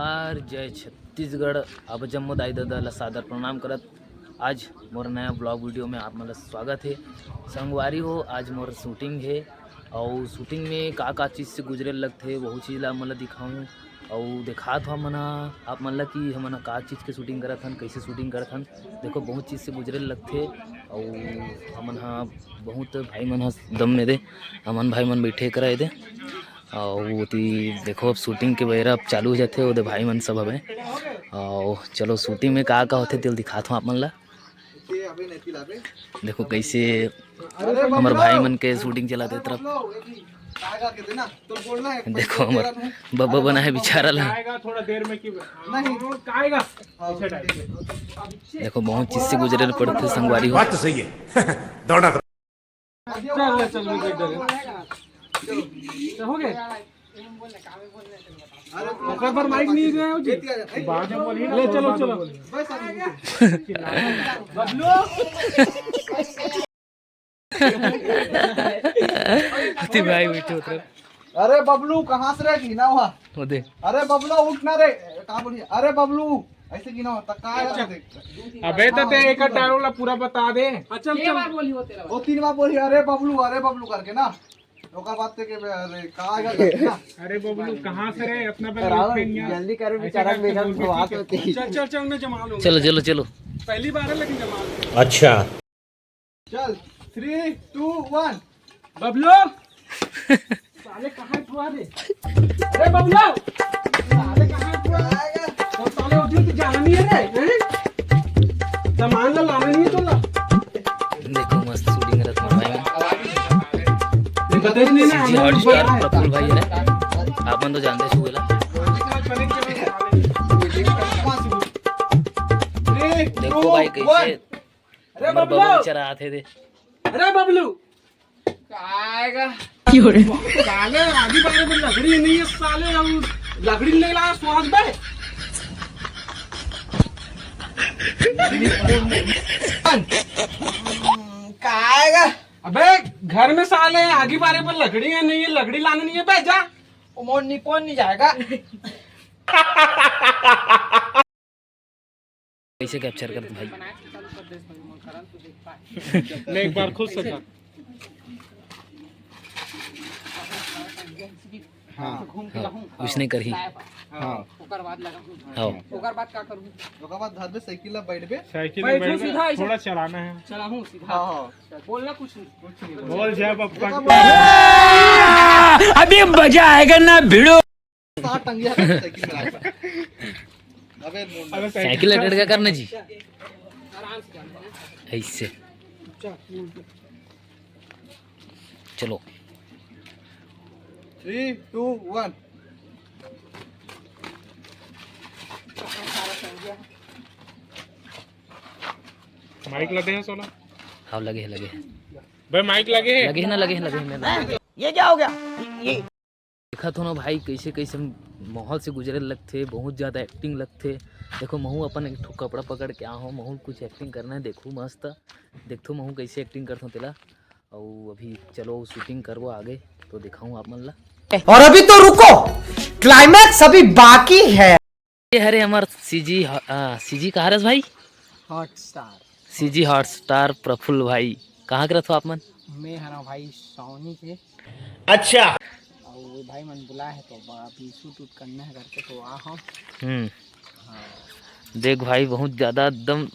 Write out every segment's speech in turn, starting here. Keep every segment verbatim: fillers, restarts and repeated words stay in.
और जय छत्तीसगढ़। अब जम्मो दाई ददा ला सादर प्रणाम करत, आज मोर नया ब्लॉग वीडियो में आप मन ला स्वागत हे। संगवारी हो, आज मोर शूटिंग हे, अउ शूटिंग में का का चीज से गुजरे लगथे, वहू चीज ला आप मन ला दिखाऊं। अउ दिखात हो हमन ह आप मन ला कि हमन ह का चीज के शूटिंग करत हन, कैसे शूटिंग करत हन। देखो, बहुत चीज से गुजरे लगथे, अउ हमन ह बहुत भाई मन ह दम में दे, अमन भाई मन बैठे करा दे। अउ ओती देखो, अब शूटिंग के बेरा अब चालू हो जाथे, ओदे भाई मन सब हवे। अउ चलो, शूटिंग में का का होथे, तेल दिखात हूँ आप मन ला। देखो, कैसे हमर भाई मन के शूटिंग चलत हे तरफ। देखो, हमर बब्बा बना है बेचारा ला। आएगा थोड़ा देर में कि नहीं। आएगा। ऐसे टाइप से। देखो, बहुत चीज से गुजरे पड़थे संगवारी हो। बात तो सही है। दौड़ना तो चल, चल, चल, चल, चल। हो गए? ओकर पर माइक नहीं दे हो जी। बाद में बोलिए ना, ले, चलो, चलो। बबलू। अति भाई बैठे उतर। अरे बबलू, कहाँ से रे, घिना हुआ? वो दे। अरे बबलू, उठ ना रे। कहाँ बोलिए? अरे बबलू, ऐसे घिना हुआ, तक कहाँ है? अच्छा। अबे तो ते एक टायर वाला पूरा बता दे। हाँ, चल, चल। वो तीन बार बोली, अरे बबलू, अरे बबलू करके ना। ओकर बाद ते के, अरे, का आ गया ना? अरे बबलू, कहाँ से रे? इतना बड़ा राहुल, उठे नहीं है। जल्दी करो, ऐसे बेचारा करके मेरा बोल के बात ठीक है। होती है। चल, चल, चल, मैं जमा लूंगा। चलो, चलो, चलो। पहली बार है, लेकिन जमा लूंगा। अच्छा। चल, three, two, one। बबलू। साले कहाँ है तू, अरे? अरे बबलू। साले कहाँ है तू, अरे? तो साले उठियो तो जाना नहीं है रे, हैं? सामान ला लाना नहीं है तो ला। देखो, मस्त शूटिंग करत हन भाई। ये बताइए नहीं ना, सीजी हॉट स्टार प्रफुल भाई है, आप मन तो जानते छुएला। देखो भाई, कैसे अरे हमर बबलू। बबलू बेचारा आथे दे। अरे बबलू। आएगा। क्यों रे? साले, आगी बारे में लकड़ी नहीं है साले, हम लकड़ी नहीं ला, स्वाद बे। का आएगा? अबे, घर में साले आगी बारे पर लकड़ी है नहीं है, लकड़ी लाना नहीं है बे, जा। वो मोर निपोन नहीं जाएगा। कैसे कैप्चर करते भाई? मैं एक बार खुद से कर। हाँ। हाँ, उसने कर ही। हाँ। ओकर बाद लगा हूँ। हाँ। ओकर बाद का करूँ? ओकर बाद धर दे साइकिल ला, बैठ बे। साइकिल बैठ में जाओ बैठ के सीधा ऐसे। थोड़ा चलाना है। चलाऊँ सीधा। हाँ, हाँ। बोलना कुछ नहीं। कुछ नहीं बोल। बोल जय बप्पा की। अभी मजा आएगा ना भिड़ो। सात टंगिया का साइकिल में रखा। अबे मोड़। अबे साइकिल साइकिल अटक गया करना जी। आराम से जाना है। ऐसे। चलो। Three, two, one। माइक लगे हैं सोना? हाँ, लगे हैं, लगे हैं। भाई, माइक लगे हैं? लगे हैं ना, लगे हैं, लगे हैं, मैं लगे हैं। ये क्या हो गया? ये देखत हो ना भाई, कैसे कैसे माहौल से गुजरे लगथे, बहुत ज़्यादा एक्टिंग लगथे। देखो, महू अपन एक ठो कपड़ा पकड़ के आ हो, महू कुछ एक्टिंग करना है। देखो, मस्त देखथो महू कैसे एक्टिंग करथो तेला। अउ अभी चलो शूटिंग करबो आगे, तो दिखाऊँ आप मन ला। और अभी तो रुको, क्लाइमैक्स अभी बाकी है। ये हरे हमर सीजी ह-, आ, सीजी कहाँ रस भाई? हॉटस्टार। सीजी हॉटस्टार प्रफुल्ल भाई, कहाँ के रथो आप मन? मैं हरा भाई सौनी के। अच्छा। अउ ये भाई मन बुलाए है तो अब अभी शूट उट करना है करके तो आ हम। हम्म। हाँ। देख भाई, बहुत ज़्यादा एकदम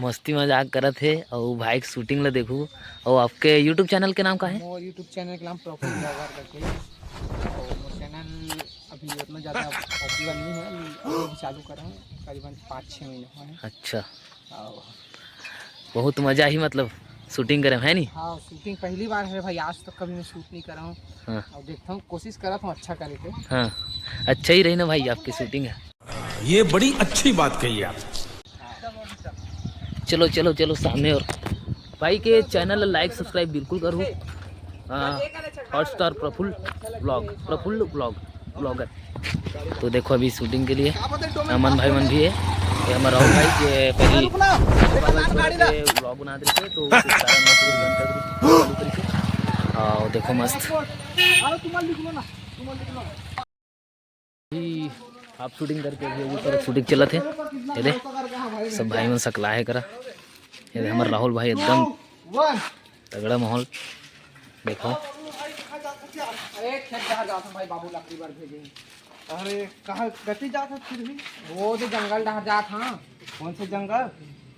मस्ती मजाक करत हे। अउ भाई के शूटिंग ला देखू। अउ आपके YouTube चैनल के नाम का है? मोर YouTube चैनल के नाम प्रफुल्ल ब्लॉगर करके। अउ मोर चैनल अभी उतना ज़्यादा पॉपुलर नहीं है, अभी, अभी चालू करा हूँ, करीबन पाँच छः महीने हुए हैं। अच्छा। हाँ। बहुत मजा ही, मतलब, शूटिंग करे, है नी? हाँ, शूटिंग पहली बार है भाई, आज तक कभी मैं शूट नहीं करा हूँ। हाँ। और देखता हूँ, कोशिश करा हूँ अच्छा करे के। हाँ, अच्छा ही रही ना भाई, आपकी शूटिंग है। ये बड़ी अच्छी बात कही आप। चलो, चलो, चलो सामने। और भाई के चैनल ला लाइक सब्सक्राइब बिल्कुल करो। हाँ, Hotstar Praful blog, Praful blog, blogger. तो देखो, अभी शूटिंग के लिए अमन भाई मन भी है, ये हमारा और भाई, ये पहली ब्लॉग बना देते हैं, तो कुछ कारण बंद कर देते हैं। और देखो, मस्त। अभी आप शूटिंग करके अभी, अभी तरफ शूटिंग चलत हे। ये दे, सब भाई मन सकला हे करा। ये दे, हमर राहुल भाई एकदम तगड़ा माहौल। देखो, अरे, खेत डहर जात हन भाई, बाबू लकड़ी बर भेजे। अरे, कहाँ, कति जात हस फिर भी? वो जो जंगल डहर जात हन। कौन से जंगल?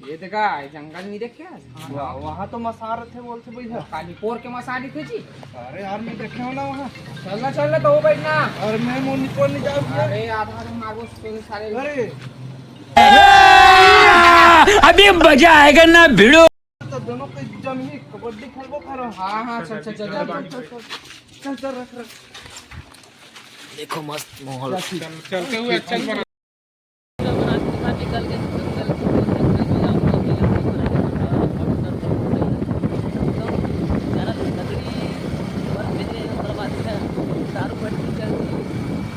ये देखा, ये जंगल नहीं देखे? वहाँ, वहाँ तो मसार थे बोलते भैया। काली पोर के मसार दिखे जी। अरे यार, मैं देखे हूँ ना वहाँ। चल ना, चल ना, तो बैठ ना। अरे मैं मोर निपोर नहीं जाऊँ भैया। अरे आधा तो मारो सारे। अरे अभी मजा आएगा ना भिड़ो। तो दोनों के जम ही कबड्डी खेलबो करो। हाँ, हाँ, चल, चल, चल, चल, चल, चल, चल, रख, रख। देखो मस्त माहौल। चलते हुए अच्छा बना। दारू भट्टी चल रही,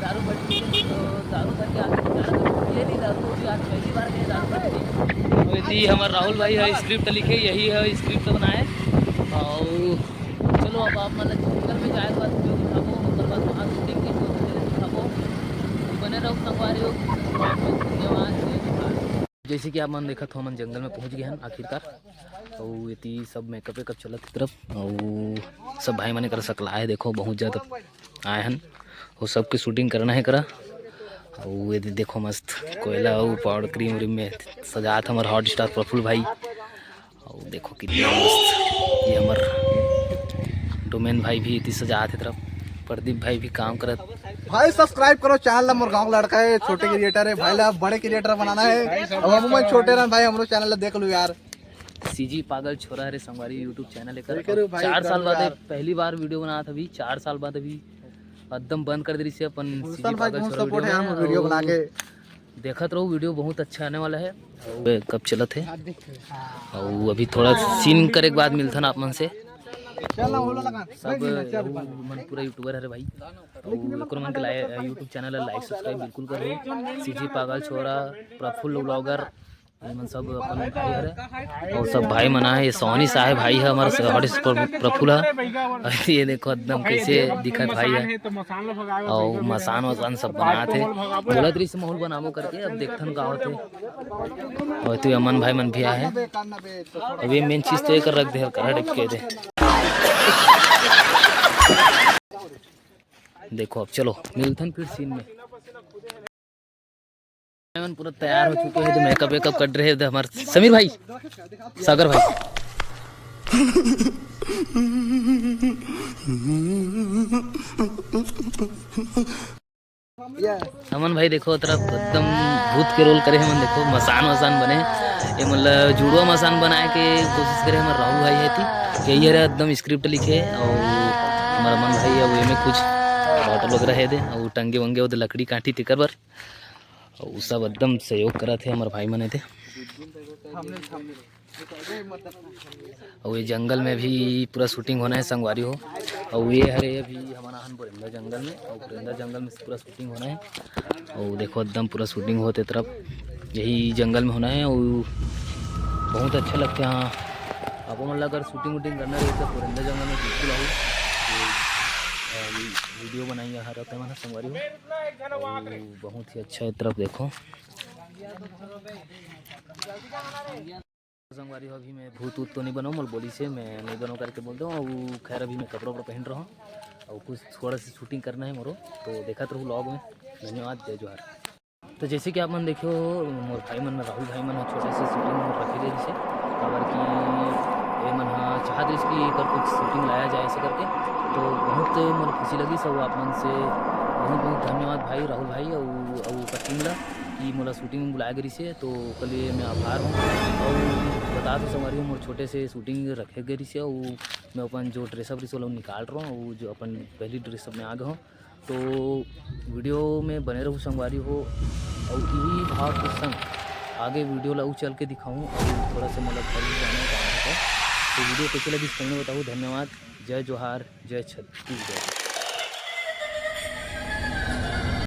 दारू भट्टी चल रही, तो दारू भट्टी आके बेचारा तो पिए नहीं दारू, वो भी आज पहली बार गए दारू भट्टी। तो इति हमर राहुल भाई है, स्क्रिप्ट लिखे, यही है स्क्रिप्ट बनाए। और चलो, अब आप मतलब जंगल में जाए के बाद वीडियो दिखाबो, ओकर बाद वहाँ शूटिंग के वीडियो दिखाबो। तो बने रहो संगवारी हो। धन्यवाद, जय जोहार। जैसे कि आप मन देखत हो, हमन जंगल में पहुंच गए हन आखिरकार। अउ एती सब मेकअप वेकअप चलत हे तरफ, अउ सब भाई मन एकर सकला हे, देखो बहुत ज्यादा आए हन, अउ सबके शूटिंग करना हे करा। अउ ये देखो मस्त कोयला अउ पाउडर क्रीम व्रीम में सजात हमर हॉट स्टार प्रफुल्ल भाई। अउ देखो कितना मस्त, ये हमर डोमेन भाई भी इतनी सजात हे तरफ, प्रदीप भाई भी काम करत। भाई सब्सक्राइब करो चैनल ला, मोर गाँव लड़का है, छोटे क्रिएटर है, भाई ला बड़े क्रिएटर बनाना है। अब हम मन छोटे रहन भाई, हमरो चैनल ला देख लो यार। सीजी पागल छोरा रे संगवारी YouTube चैनल लेकर। देख रहे हो भाई, चार साल बाद यार। पहली बार वीडियो बनात हबी, चार साल बाद अभी एकदम बंद कर दे रही से अपन गुलशन सीजी भाई पागल बहुत छोरा सपोर्ट वीडियो है में। हम वीडियो और बना के। देखत रहो, वीडियो बहुत अच्छा आने वाला है। और कब चलत है? हाँ, देख रहे हैं। और अभी थोड़ा सीन करे के बाद मिलथन आप मन से। चल ना, वो लगा। सब बैठ ना, चल, वो चल। मन पूरा यूट्यूबर हरे भाई। और ओकर मन के लाइ-, YouTube चैनल ला लाइक सब्सक्राइब बिल्कुल करो। सीजी पागल छोरा, प्रफुल्ल व्लॉगर, ये मन सब अपन भाई हरे। और सब भाई मन आए, ये सोनी साहे भाई है हमारा, हॉट स्टार प्रफुल्ल है। और ये देखो एकदम कैसे दिखत भाई है। और मसान वसान सब बनात हे। बोलत रही से माहौल बनाबो करके, अब देखथन का होथे। और तो अमन भाई मन भी आए हैं। अब ये मेन चीज तो ये कर रख दे, करा डिप के दे। देखो अब चलो मिलथन फिर सीन में। मन पूरा तैयार हो चुके हैं, तो मेकअप वेकअप कर रहे हैं हमारे समीर भाई, सागर भाई। हमन भाई देखो तरफ एकदम भूत के रोल करे हमन, देखो मसान वसान बने, ये मतलब जुड़वा मसान बनाए के कोशिश करे हमर राहुल भाई है थी, यही हरे एकदम स्क्रिप्ट लिखे। और हमर अमन भाई अब एमे कुछ बॉटल वगैरह है दे, और टंगे वंगे वो दे लकड़ी काटी तेकर बर। अउ सब एकदम सहयोग करत हे हमर भाई मन एदे। अउ ये जंगल में भी पूरा शूटिंग होना है संगवारी हो। अउ ये हरे अभी हमन आहन बोरेंदा जंगल में, अउ बोरेंदा जंगल में पूरा शूटिंग होना है। अउ देखो एकदम पूरा शूटिंग होते तरफ यही जंगल में होना है। अउ बहुत अच्छा लगता है। हाँ, आप मन ला अगर शूटिंग वूटिंग करना रहे तो बोरेंदा जंगल में बिल्कुल आओ। ये, अ, वीडियो बनाई हर आप मन संगवारी हो। अउ बहुत ही अच्छा है तरफ देखो। संगवारी हो, अभी मैं भूत वूत तो नहीं बनाऊँ, मोर बोली से मैं नहीं बनाऊँ करके बोल दूँ। अउ खैर अभी मैं कपड़ा वपड़ा पहन रहा हूँ और कुछ थोड़ा सा शूटिंग करना है मोरो, तो देखत रहू व्लॉग में। धन्यवाद, जय जोहार। तो जैसे कि आप मन देखे हो, मोर भाई मन, राहुल भाई मन ह छोटे से शूटिंग रखे दे रिसे, काबर कि ये मन ह चाहत रिस कि एकर कुछ शूटिंग लाया जाए ऐसे करके। तो बहुत मोला खुशी लगी सब आप मन से। बहुत बहुत धन्यवाद भाई राहुल भाई अउ अउ ओकर टीम ला कि मोला शूटिंग में बुलाया गे रिसे, तो ओकर लिए मैं आभार हूँ। अउ बता दो संगवारी हो, मोर छोटे से शूटिंग रखे गे रिसे अउ मैं अपन जो ड्रेसअप रिसे ओला निकाल रहा हूँ, अउ जो अपन पहली ड्रेसअप में आ गए हूँ। तो वीडियो में बने रहू संगवारी हो, अउ इही भाव के संग आगे वीडियो ला अउ चल के दिखाऊँ, अउ थोड़ा सा मतलब घर भी जाना है, काम है। तो वीडियो कैसे लगी कमेंट में बताओ। धन्यवाद, जय जोहार, जय छत्तीसगढ़।